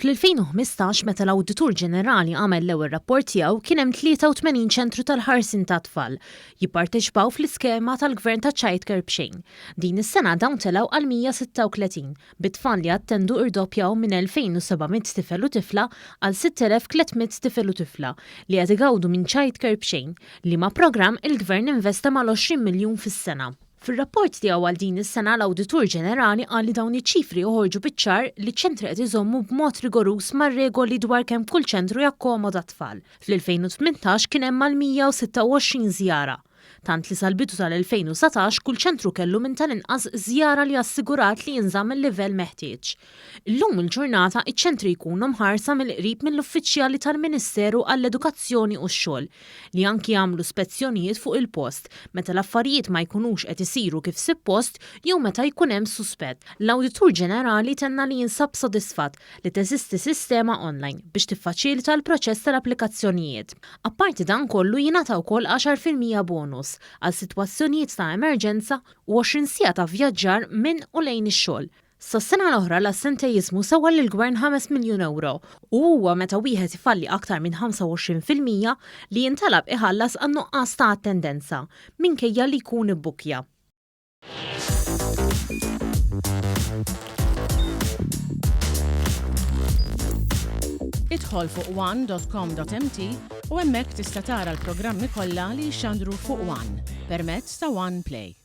Fl-2015 meta l-Awditur Ġenerali għamel l-ewwel rapport tiegħu kien hemm 83 ċentru tal-ħarsien tat-tfal jipparteċipaw fl-iskema tal-Gvern ta' childcare b'xejn. Din is-sena dawn telgħu għal 136, bit-tfal li jattendu irdoppjaw minn 2,700 tifel u tifla għal 6,300 tifel u tifla li qed igawdu minn childcare b'xejn, liema programm il-Gvern investa mal-20 miljun fis-sena. Fir-rapport tiegħu għal din is-sena l-Awditur Ġenerali qal li dawn iċ-ċifri joħorġu biċ-ċar li ċ-ċentri qed iżommu b'mod rigoruż mar-regoli dwar kemm kull ċentru jakkomoda tfal. Fl-2018 kien hemm mal-126 żjara, tant li sal-bidu tal-2019 kull ċentru kellu minn tal-inqas żjara li assigurat li jinżamm il-livell meħtieġ. Illum il-ġurnata iċ-ċentri jkunu mħarsa mill-qrib mill-uffiċjali tal-Ministeru għall-Edukazzjoni u x-Xogħol, li anki jagħmlu spezzjonijiet fuq il-post meta l-affarijiet ma jkunux qed isiru kif sippost jew meta jkun hemm suspett. L-Awditur Ġenerali tenna li jinsab sodisfatt li teżisti sistema online biex tiffaċilita l-proċess tal-applikazzjonijiet. Apparti dan kollu jingħata wkoll 10% bonus għal sitwazzjonijiet ta' emerġenza u 20 siegħa ta' vjaġġar minn u lejn ix-xogħol. Sas-sena l-oħra l-assenteiżmu sewa lill-Gvern ħames miljun ewro u huwa meta wieħed ifalli aktar minn 25% li jintalab iħallas għan-nuqqas ta' attendenza, minkejja li jkun ibbukkja. Idħol fuq one.com.mt u hemmhekk tista' tara l-programmi kollha li jixxandru fuq One permezz ta' One Play.